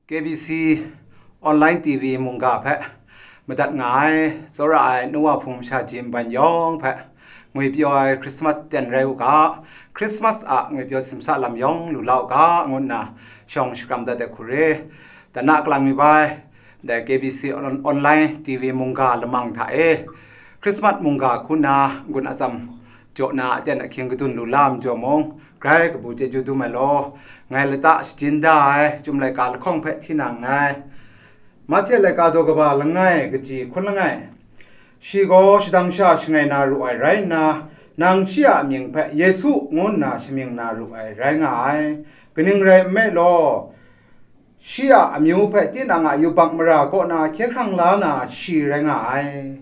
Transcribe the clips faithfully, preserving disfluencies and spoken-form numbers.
K B C Online T V mungga hpe madat nga ai, tsawra ai nu wa hpung masha ji mban yawng hpe ngwipyaw ai Christmas ten rai u ga, Christmas a ngwipyaw simsa lam yawng lu la u ga, ngu nna shawng shakram dat ai hku re. Dana kalang mi bai, dai K B C on-, Online T V mungga lamang hta e, Christmas mungga hku nna n-gun atsam jaw na aten ahkying kadun lu la ai majaw mung, grai kabu chyeju dum ai law, ngai lata shajin da ai Chyum laika lahkawng hpe hti na nngai. Mahte laika daw kaba langai kaji hkun langai. Shi gaw shadang sha shangai na ru ai rai nna, nang shi a amying hpe Yesu ngu nna shamying na ru ai rai nga ai. Kaning rai nme law, shi a amyu hpe tinang a yubak mara kaw na hkye hkrang la na shi rai nga ai.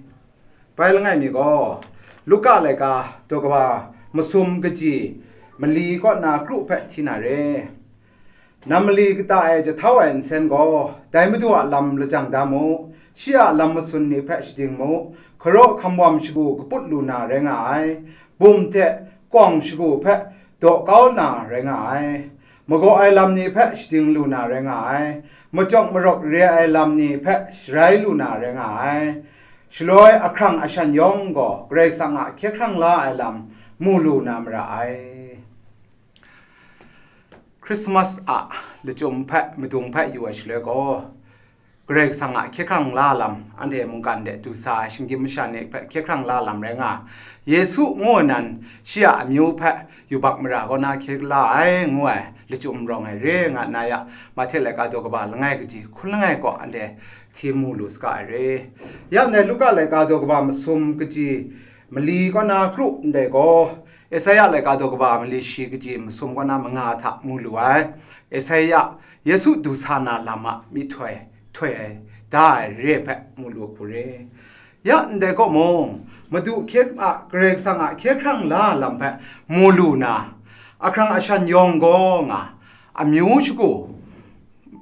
Bai langai mi gaw, Luka laika daw kaba masum kaji mali kaw na kru hpe hti na re. Nam mali kata e jahtau ai nsen gaw, dai Madu a lam lajang da mu, shi a lam masun ni hpe shading mu, hkaraw hkamwam shagu kaput lu na rai nga ai, bum hte kawng shagu hpe daw kau na rai nga ai, magaw ai lam ni hpe shading lu na rai nga ai, machyawk marawk re ai lam ni hpe sharai lu na rai nga ai, shaloi ahkrang ashan yawng gaw Karai Kasang a hkye hkrang la ai lam mu lu na mara ai. Christmas a lachyum hpe madung hpe yu ai shaloi gaw, Karai Kasang a hkye hkrang la lam, anhte mungkan de du sa ai shinggyim masha ni hpe hkye hkrang la lam rai nga, Yesu ngu ai nan shi a amyu hpe yubak mara kaw na hkye la ai ngu ai lachyum rawng ai re nga nna ya, Mahte laika daw kaba langai kaji hkun langai kaw anhte hti mu lu saga ai re. Ya ndai Luka laika daw kaba masum kaji mali kaw na kru ndai gaw, Esaia laika daw kaba mali shi kaji masum kaw na manga hta mu lu ai. Esaia, Yesu du sa na lam a myihtoi htoi ai da ai re hpe mu lu hku re. Ya ndai kaw mung, Madu hkye a Karai Kasang a hkye hkrang la lam hpe mu lu na, ahkrang ashan yawng gaw nga, amyu shagu,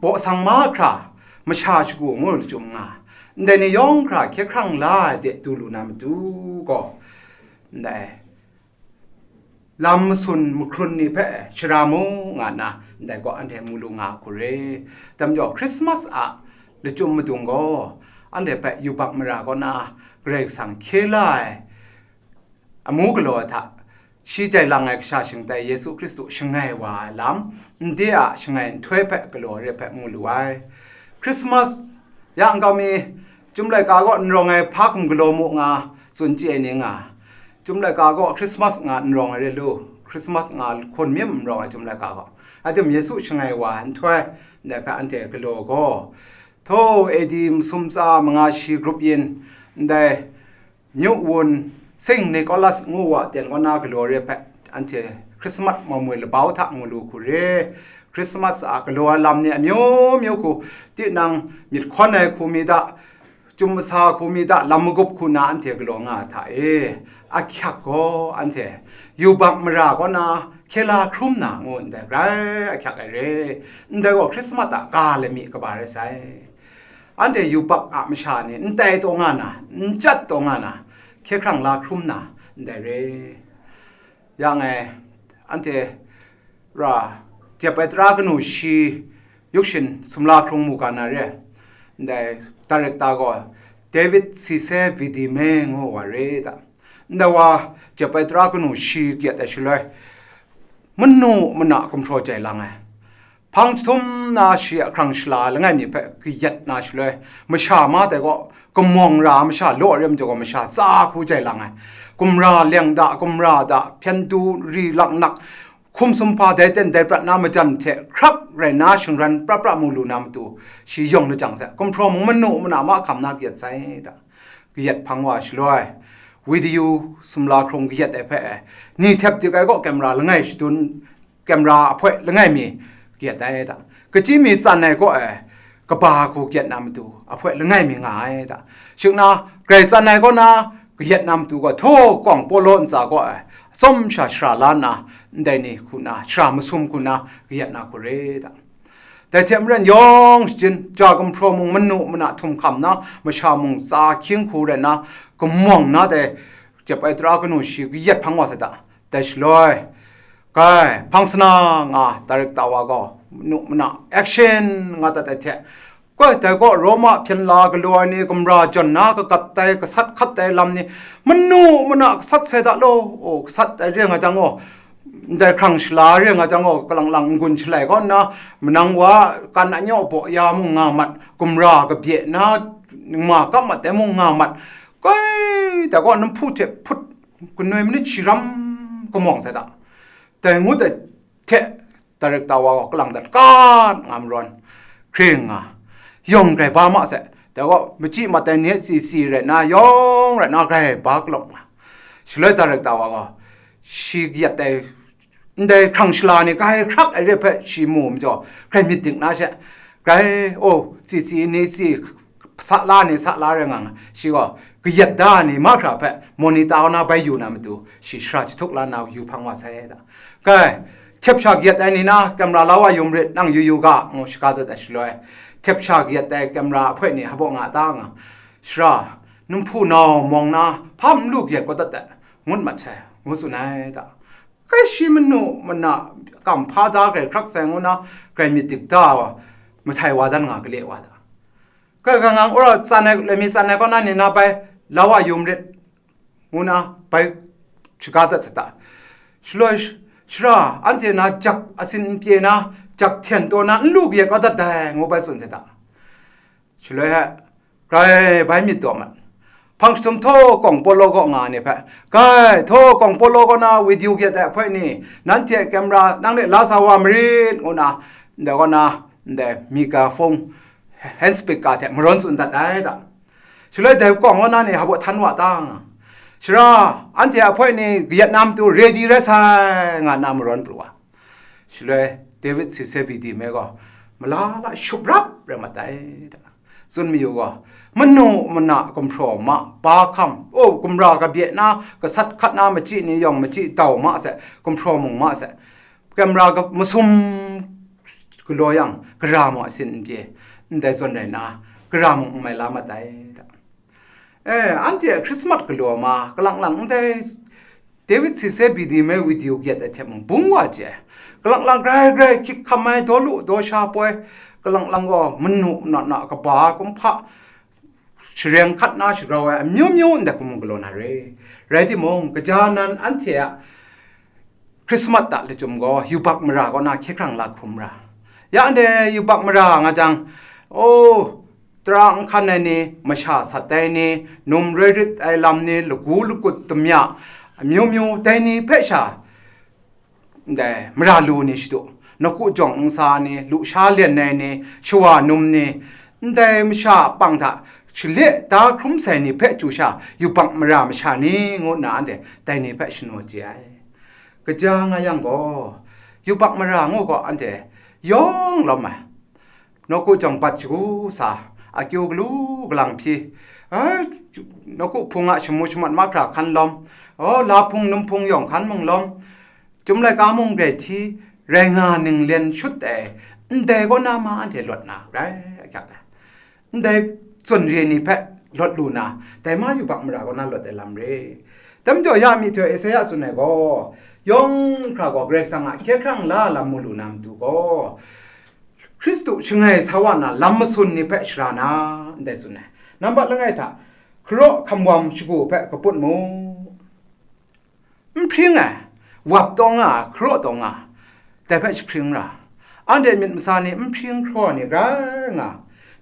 baw sang mahkra, masha shagu ngu lachyum nga, ndai ni yawng hkra hkye hkrang la ai de du lu na matu gaw, ndai lam masun mahkrun ni hpe shara mu nga nna, ndai gaw anhte mu lu nga hku re. Dai majaw, Christmas a lachyum madung gaw, anhte hpe yubak mara kaw na Karai Kasang hkye la ai amu galaw ai hta, shi jai lang ai kasha shingtai Yesu Hkristu shangai wa ai lam, nde a shangai nhtoi hpe galaw re hpe mu lu ai. Christmas ya nkau mi, Chyum laika kaw n rawng ai hpa hkum galaw mu nga tsun chye ai ni nga, Chyum laika kaw Christmas nga n rawng ai re lu, Christmas nga hkun myim n rawng ai Chyum laika kaw, atim Yesu shangai wa ai nhtoi, ndai hpe anhte galaw gaw, thaw A D masum tsa manga shi grup yin, ndai Myu wun, Saint Nicholas ngu wa ten kaw na galaw re hpe, anhte Christmas mamwi labau hta mu lu hku re. Christmas a galaw ai lam ni amyu myu hku, tinang myit hkawn ai hku mi da, chyum masa hku mi da, lam magup hku na anhte galaw nga ai hta e, ahkyak gaw anhte yubak mara kaw na hkye la hkrum na ngu ndai grai ahkyak ai re. Ndai gaw Christmas a ga lami kaba rai sai. Anhte yubak a masha ni n tai taw nga na, n chyat taw nga na, hkye hkrang la hkrum na, ndai re. Yang e, anhte ra jep ai tara kanu shi, yukshin sumla hkrung mu ga na re. Ndai director gaw David Cisse Vidime ngu wa re da. Ndai wa jep ai tara kanu shi kayat ai shaloi, manu mana gumhpraw jai lang ai. Hpang jahtum na shi a hkrang shala langai mi hpe kayat na shaloi, masha ma tai gaw, kamawng ra masha law rem jaw gaw masha tsa hku jai lang ai. Gumra leng da, gumra da, hpyen du ri lak nak, hkum sumhpa dai ten dai prat na majan hte hkrap rai na shingran pra pra mu lu na matu, shi yawng lajang sai, gumhpraw mung manu mana mahkam na kayat sai da. Kayat hpang wa shaloi, video sumla hkrung kayat ai hpe, ni htep dik ai gaw camera langai shadun, camera ahpoi langai mi kayat ai da. Kachyi mi tsan ai gaw ai, kaba hku kayat na matu, ahpoi langai mi nga ai da. Shing na, grai tsan ai kaw na, kayat na matu gaw, htaw kawng pawlaw ntsa gaw ai, atsawm sha shara la nna, ndai ni hku na, shara masum hku na, kayat na hku re da. Dai hte maren yawng shajin, ja gumhpraw mung manu mana htum hkam na, masha mung tsa hkying hku rai na, kamawng na dai jep ai tara kanu shi kayat hpang wa sai da. Dai shaloi, kai, hpang sana nga tarik tawa gaw, manu mana action nga dat ai hte, koi dai gaw Roma hpyen la galaw ai ni gumra jawn na kagat ai, gasat hkat ai lam ni manu mana gasat sai da law, o, gasat ai re nga jang gaw, ndai hkrang shala re nga jang gaw, kalang lang n-gun shalai kaw nna, manang wa kan anyaw baw ya mung nga mat, gumra kabye na ningma kap mat ai mung nga mat, koi dai gaw, num hpu hte hput kanoi manit shi ram kamawng sai da. Dai ngut ai hte, director wa gaw kalang dat kat nga marawn, hkring nga, yawng grai ba ma se, dai gaw, machyi mat ai ni tsi tsi rai nna, yawng rai nna, grai ba kalawng nga. Shaloi director wa gaw, shi kayat ai, ndai hkrang shala ni grai hkrak ai re hpe shi mu majaw, grai myit dik na she, grai, o, tsi tsi ni tsi, sa la ni sa la rai nga nga, shi gaw kayat da ni mahkra hpe monitor na bai yu na matu, shi shara jahtuk la na yu hpang wa sai da. Kai, htep sha kayat ai ni na, camera la wa yu marit, nang yu yu ga, ngu shaga dat ai shaloi, htep sha kayat ai camera ahpoi ni hpaw nga ta nga, shara, num hpu nau mawng na, hpa n lu kayat kau dat ai, ngut mat sai, ngu tsun ai da. Kai shi manu mana kam hpa da grai hkrak sai ngu na, grai myit dik da wa, mahtai wa dan nga gale wa da. Kai ga ngang ura tsan ai, lami tsan ai kaw na ni na bai, la wa yu marit, ngu na bai shaga dat sa ta. Shaloi sh-, shara, anhte na jak asin n pye na, jak hten taw na, n lu kayat kau dat dai, ngu bai tsun sa ta. Shaloi he, grai bai myit daw mat. Hpang jahtum htaw kawng polo kaw nga ai ni hpe, grai, htaw kawng polo kaw na video kayat ai ahpoi ni, nanhte camera nang de la sa wa marit, ngu na, ndai kaw na, ndai microphone, hand speaker hte marawn tsun dat ai da. Shaloi dai kawng kaw na ni hpaw htan wa ta nga. Shara, anhte ahpoi ni kayat na matu ready rai sai, nga na marawn pru wa. Shaloi David Sisebidi me gaw, malala shup rap rai mat ai da. Tsun mayu gaw, manu mana gumhpraw ma, ba hkam, o, gumra kabye na, gasat hkat na, machyi ni yawng machyi dau ma se, gumhpraw mung ma se, camera ga-, masum galaw yang, gara mung asin n pye, ndai zawn rai na, gara mung n mai la mat ai da. E, anhte Christmas galaw ma, kalang lang ndai David Sisebidi me video kayat ai hte mung bung wa chye ai. Kalang lang grai grai hkyik hkam ai, daw lu daw sha poi, kalang lang gaw manu mana na kaba kumhpa shareng hkat na shagrau ai amyu myu ndai hku mung galaw na re. Rai timung, kaja nan anhte a Christmas ta lachyum gaw yubak mara kaw na hkye hkrang la hkrum ra. Ya ndai yubak mara nga jang, o, tara n hkan ai ni, masha sat ai ni, num roi rit ai lam ni, lagu lagut damya, amyu myu, dai ni hpe sha, ndai mara lu ni shadu, nawku jawng n sa ni, lusha lyen ai ni, shawa num ni, ndai masha pang hta shale da hkrum sai ni hpe chyu sha, yubak mara masha ni, ngu nna anhte dai ni hpe shanu chye ai. Kaja nga yang gaw, yubak mara ngu gaw anhte yawng lawm ai. Nawku jawng bat shagu sa, akyu galu galang hpyi, a, nawku hpung a shamu shamat mahkra hkan lawm, o, lahpung numhpung yawng hkan mung lawm, Chyum laika mung grai hti, rai nga ninglen shut ai, ndai kaw na ma anhte lawt na rai ahkyak ai. Ndai zawn re ni hpe lawt lu na, dai ma yubak mara kaw na lawt ai lam re. Dai majaw ya myihtoi Esaia tsun ai gaw, yawng hkra gaw Karai Kasang a hkye hkrang la lam mu lu na matu gaw, Hkristu shangai sa wa na lam masun ni hpe shara na, ndai tsun ai. Nambat langai hta, hkaraw hkamwam shagu hpe kaput mu. N hpring ai, wap taw nga, hkaraw taw nga, dai hpe jahpring ra. Anhte myit masa ni n hpring hkraw ai ni rai nga,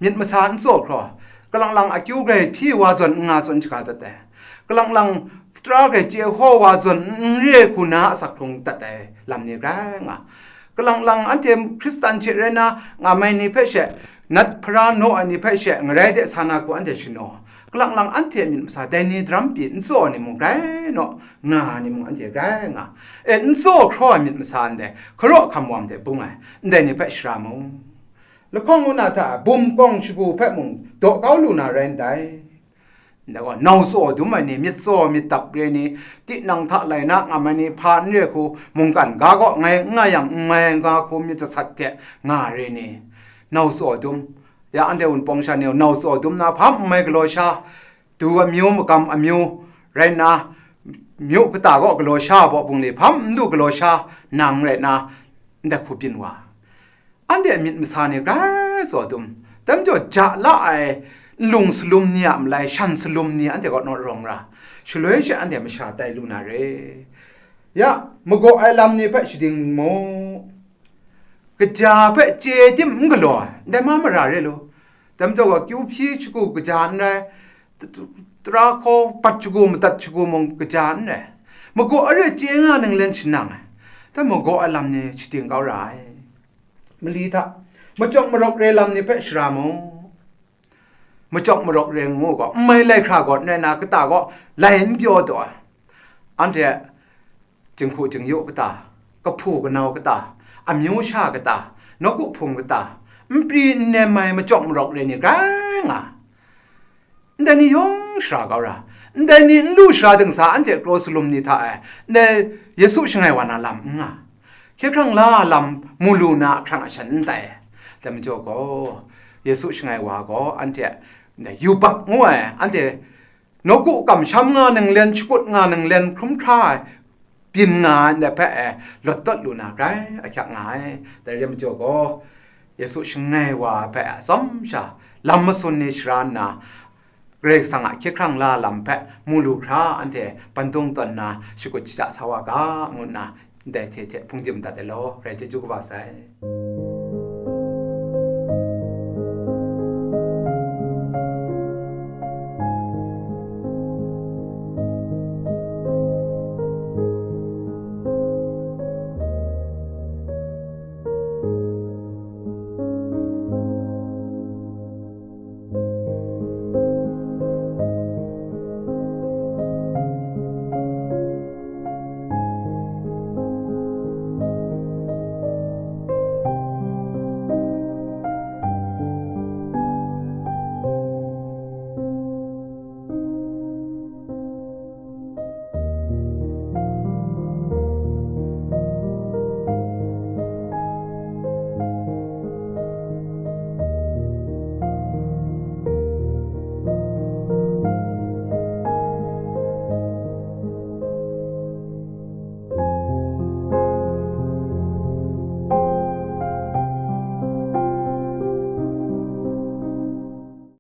myit masa n tsaw hkraw, kalang lang akyu grai hpyi wa zawn n nga tsun shaga dat ai. Kalang lang tara grai chye hkaw wa zawn n re hku na asak hkrung dat ai lam ni rai nga. Kalang lang anhte Hkristan hte rai na ngam ai ni hpe she, nat hpara naw ai ni hpe she, ngarai de sa na hku anhte shanu. Kalang lang anhte myit masa dai ni daram pyi n tsaw ai ni mung rai naw, nga ai ni mung anhte rai nga. E, n tsaw hkraw ai myit masa ndai, hkaraw hkamwam de bung ai, ndai ni hpe shara mu. Lahkawng una hta bum kawng shagu hpe mung daw kau lu na rai ndai. Ndai gaw, nau tsaw dum ai ni, myit tsaw myit dap re ni, tinang hta lai na ngam ai ni, hpa n re hku, mungkan ga gaw ngai n nga yang, n mai nga hku myit jasat hte nga re ni, nau tsaw dum, ya anhte Wunpawng sha ni nau tsaw dum na hpa n mai galaw sha, du amyu magam amyu rai nna, myu kata gaw galaw sha baw bungli hpa n du galaw sha nang rai nna, ndai hku byin wa. anhte myit masa ni grai tsaw dum, dai majaw ja la ai nlung salum ni a malai shan salum ni anhte kaw naw rawng ra, shaloi she anhte masha tai lu na re. Ya, magaw ai lam ni hpe shading mu, kaja hpe chye tim n galaw ai, ndai ma mara re lu. Dai majaw gaw, kyu hpyi shagu kaja n rai, t-, t-, tara hkaw bat shagu, madat shagu mung kaja n rai, magaw ai re chye nga ninglen shanang ai, dai magaw ai lam ni shading kau ra ai. Mali hta, machyawk marawk re lam ni hpe shara mu. Machyawk marawk re ngu gaw, n mai lai hkra gaw, n rai na, kata gaw lai n pyaw taw ai. Anhte jinghku jingyu kata, kahpu kanau kata, amyu sha kata, nawku hpung kata, n pri n nem ai machyawk marawk re ni grai nga. Ndai ni yawng shara kau ra, ndai ni n lu shara dingsa anhte kraw salum ni hta e, ndai Yesu shangai wa na lam n nga, hkye hkrang la lam mu lu na ahkrang ashan n tai. Dai majaw gaw, Yesu shangai wa gaw anhte ndai yubak ngu ai, anhte nawku kamsham nga ninglen, shakut nga ninglen, hkrum hkra ai, byin nga ai ndai hpe e, lawt tawt lu na grai ahkyak nga ai. Dai re majaw gaw, Yesu shangai wa ai hpe atsawm sha, lam masun ni shara nna, Karai Kasang a hkye hkrang la lam hpe mu lu hkra, anhte bandung tawn na shakut shaja sa wa ga, ngu nna ndai hte hte hpungdim dat ai law, rai chyeju kaba sai.